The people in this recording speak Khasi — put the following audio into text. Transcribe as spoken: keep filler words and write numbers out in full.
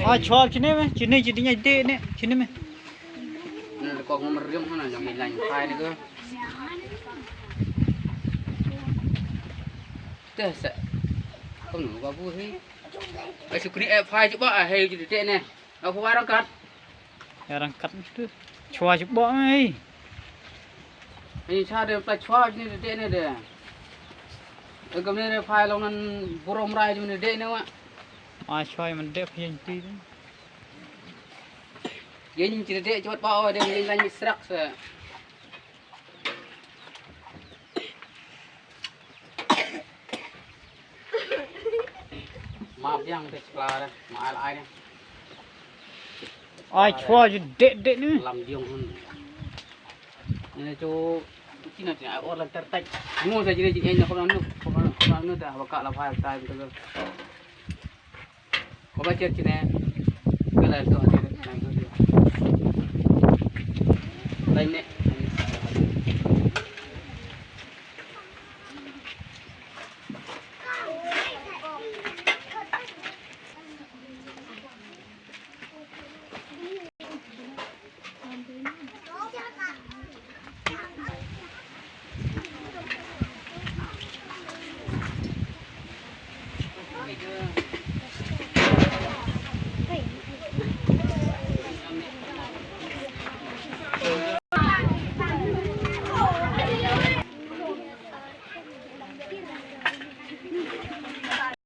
Ah, chwa chine me, chine chine nya de ne, chine me. Na ko ngam riam hana jong ni lain phai ni ko. Te sa. Ko nu ba bu hi. Ai su kri e phai ji ba ai ji de ne. Aku warang kat. Yarang kat tu. Chwa ji ba ai. Ni cha de pla chwa ni de ne de. Agam ne phai long nan burom rai ji ne de ne wa. Ma chwa man de phi ti. Yen ci de jot ba o de yen lan srak se. Ma biang te klar ma al ai. Ai chwa ju de de ni. Lam diong hun. Ni chu kina ti ai or lan ter tai. Mo sa jine jine ko nu ko nu da ba ka la phai tai ko. Ko ba cher chine. Ka la to cher chine. Lai ne.